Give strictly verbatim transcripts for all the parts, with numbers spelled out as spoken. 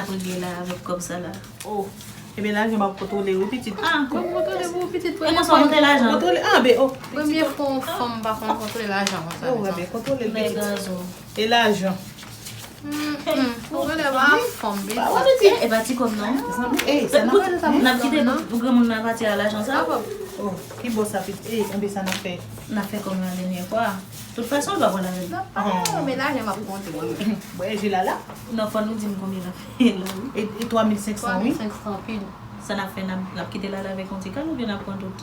Ou gen la avèk kòb sa la. Oh. Ebyen, lajan m ap kontwole wi, pitit. Ah, kòm kontwole pou pitit. E premye konsa w fwa, monte lajan. Kontwole, ah, ben, oh. Premye fwa yon fanm pa konn kontwole lajan konsa. Oh, ebyen, kontwole l, pitit. E lajan. Hmm, hmm. Ou genlè pa fanm, pitit. E, e pa ti kòb non. Eh, sa n ap pale sa, n ap kite granmoun nan pati a lajan sa. Oh, ki bò sa, pitit. Eh, enben sa n ap fè. N ap fè kòm la dènyè fwa. Tout fason, l pa pral avè l. Non, pa, men lajan m ap konte mwen menm. Bon, e je la la? Non, fò nou di m konbyen l ap fè la, wi. E, e twa mil senk san, wi. Twa mil senk san pil. Sa n ap fè, n ap, n ap kite l ale avèk yon ti kal oubyen n ap pran tout?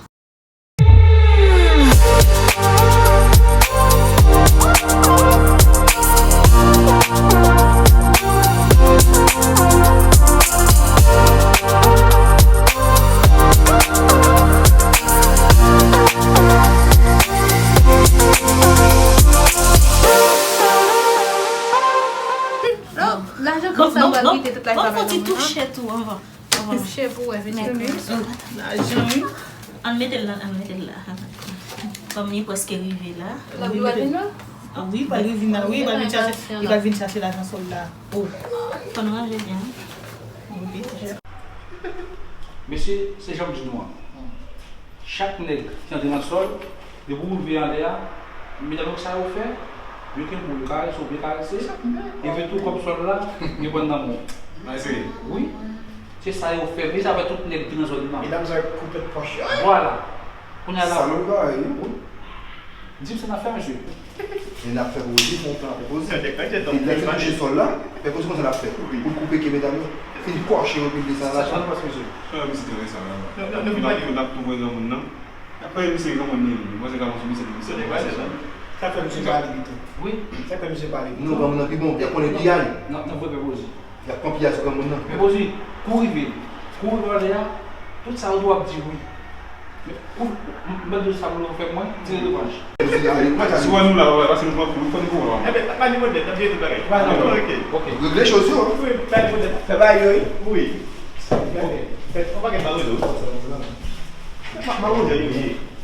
Non, lajan konsa, m pral kite tout lajan sa bay nan mwen. Touche tou anvan. Touche pou wè, vin tounen. Lajan, wi. Ann mete l la, ann mete l la. Kòm li prèske rive la. L ap vin la? Ah, wi, pral vin la, wi, pral vin chache, li pral vin chache lajan sòl la. Oh. Fò n ranje byen. Wi. Mesye, se jan m di nou an. Chak nèg ki antre nan sòl, depi w rive anlè a, medam yo sa yo fè, yo kenbe w, yo karese w, byen karese, epi tou kòb sòl la, yo pran nan men w. Wi, se sa yo fè, men sa fè tout nèg ki nan zòn nan. Medam sa yo koupe pòch yo. Vwala. Kounye a la. Salopri, wi. Di m sa n ap fè, mesye. E n ap fè pou Rozi, fè yon plan pou Rozi. Epi lè l fin touche sòl la, fè Rozi konsa l ap fè. Pou l koupe ke medam yo. Fin kòche yo, epi li sa la. Sa jan pas, mesye. Sa, misye te resan, la. Non, non, non, pa di, n ap tou voye granmoun nan. Apre, misye granmoun li, li. Mwen, se granmoun, misye, misye te resan. Sa fè misye pale pito. Wi. Sa fè misye pale pito. Non, granmoun nan pi bon, y ap konnen piyay. N ap, n ap voye pè Rozi. Y ap pran piyay sou granmoun nan. Men Rozi, kou rive, kou rive anlè a, tout sa yo tou ap di wi. Men kou, m, m mèt di w sa pou nou fè mwen, tire revanj. Si w wè nou la, w wè, paske nou pran kou, fò nou kou la. Enben, pa ni pwoblèm, n ap jere tout bagay. Pa ni pwoblèm. Ok. Regle choz yo. Wi, pa ni pwoblèm. Fè bagay yo, wi. Wi. Gade, fè yon pakèt bagay yo. Ma, ma, yo, yo, yo.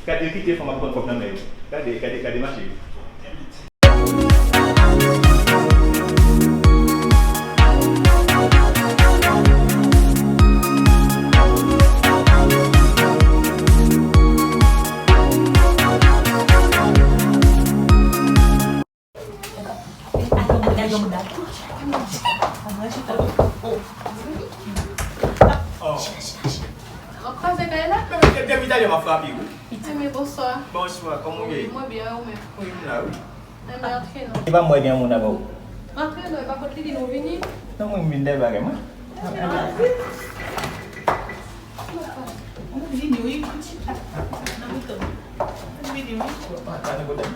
Gade, yo kite fanm ap pran kòb nan men yo. Gade, gade, gade mache yo. Ap kraze kay la? Depi talè m ap frape, wi. Enben, bonswa. Bonswa, kòman w ye? Mwen byen, ou menm? Wi, m la, wi. Enben, antre non. E pa m wè gen yon moun avè w. Antre non, e pa kot Lili nou vini? Non, mwen, m vin dèyè bagay mwen. Mwen vini, wi. Nan mitan. Mwen vini, wi. Pa, pa gen pwoblèm.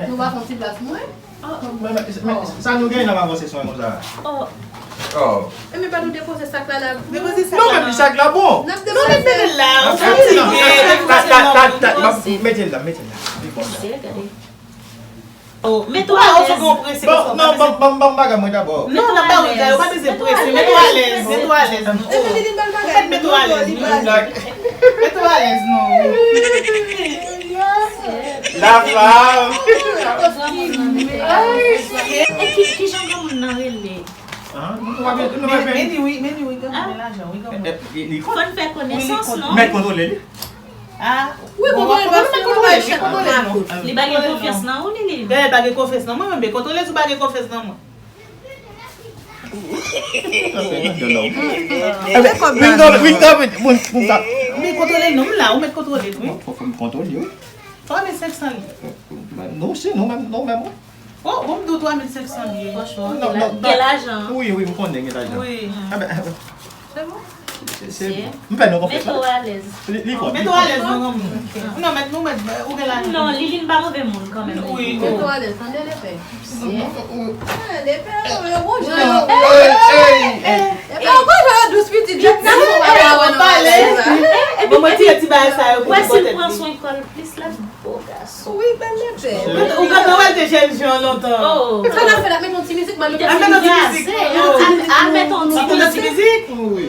Nou pa fè yon ti plas mwen? Men, men, men, sa nou genyen nan avanse swen konsa? Oh. Oh. E men pa nou depoze sak la la. Depoze sak la. Nou menm sak la bon. N ap depoze. Non, men mete l la, ou fatige. Ta, ta, ta, ta, mete l la, mete l la. Li bon la. Oh, mete w alèz. Bon, non, ban, ban, ban bagay mwen dabò. Non, nan ba ou, yo pa bezwen prese. Mete w alèz, mete w alèz. Ou mèt mete w alèz. Mete w alèz, non. La flav. E ki, ki jan granmoun nan rele? Men, men li wi, men li wi, granmoun gen lajan, wi, granmoun. Fò n fè konesans, non? Mèt kontwole li. Ah, wi, bon, kontwole, bon, paske nou pa chèk nan lakou. Li pa gen konfyans nan ou, Lili? Dayè, pa gen konfyans nan mwen, men kontwole si w pa gen konfyans nan mwen. Ebyen, kontwole non, m la, ou mèt kontwole l, wi. Fò, fò m kontwole, wi. Twa mil senk san li. Non, se nou menm, nou menm, wi. Oh, bon, m di w twa mil senk san li ye. Franchman, gen lajan. Wi, wi, m konnen gen lajan. Wi. Ah ben, se bon. Se, se bon. M fè nou konfyans. Mete w alèz. Li, li fò. Mete w alèz, non, non. Non, mèt nou, mèt, ou gen lajan. Non, Liline pa move moun kanmenm. Wi. Mete w alèz, tande, lepè. Lepè, yo bon jan yo. Ey, ey, ey. Epi yo bon jan yo dous pitit. Yo pale. Epi mwen tire ti bagay sa yo pou pote. Wè si l pran swen kò l plis, l ap Beau garçon. Wi, bèl lepè. Ou konn wè l te jèn jan lontan. Oh. Sa n ap fè la, met yon ti mizik, ban nou. Al met yon ti mizik. Al met yon ti mizik. Wi.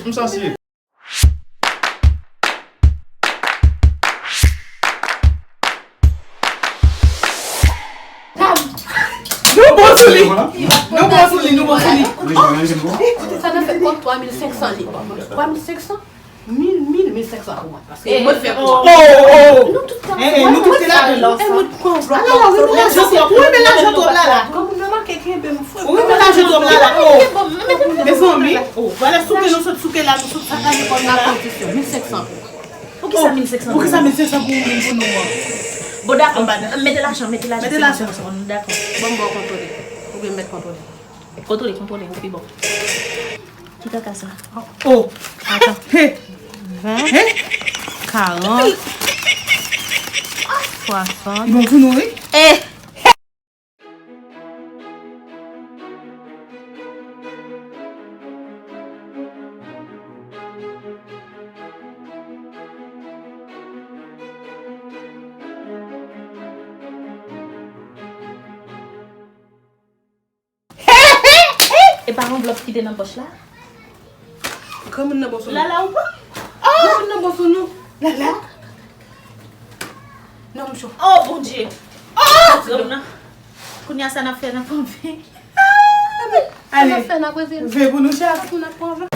M sòsye. Nou bon sou li. Nou bon sou li, nou bon sou li. Sa nan fè kòb twa mil senk san li. Twa mil senk san? Mil, mil, mil senk san pou mwen. Paske mwen fè Oh, oh, oh. Nou tout tan. Eh, eh, nou tout te la. E mwen pran. Ou renmen lajan twòp la la. Kòm mwen manke kenbe m fwe. Ou renmen lajan twòp la la. Oh. Mezanmi. Vwala souke nou sot souke la, nou sot sakaje kò nou la. Mil senk san. Poukisa mil senk san? Poukisa mil senk san pou moun pou nou an? Bon, dakò. Mete lajan, mete lajan. Mete lajan. Dakò. Bon, bon, kontwole. Ou byen mèt kontwole. Kontwole, kontwole, ou pi bon. Ki kaka sa? Oh. He. Ven, karant, swasant. Li bon pou nou, wi. Eh! E pa anvlòp ki te nan pòch la? Granmoun nan bon sou nou. Lala ou pa? Granmoun nan bon sou nou. Lala. Non, m cho. Oh, Bondye. Oh! Granmoun nan. Kounye a sa n ap fè nan fanmi. Sa n ap fè nan brezil? Ve pou nou chak. Sa pou n ap pran ven?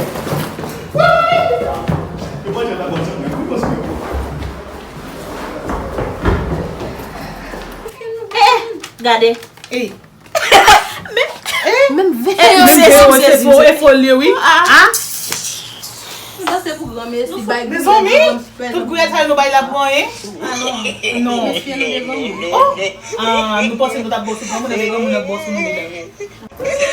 Eh, gade. Ey. Menm ve. Eh, se fo, se fo, e fo li, wi. Ah. Sa se pou granmesi bay. Mezanmi, tout gouyad sa yo nou bay la pou anyen? Non. Mesye nou devan moun. Oh! Ah, nou panse nou t ap bò sou granmoun, epi granmoun ap bò sou nou, medam.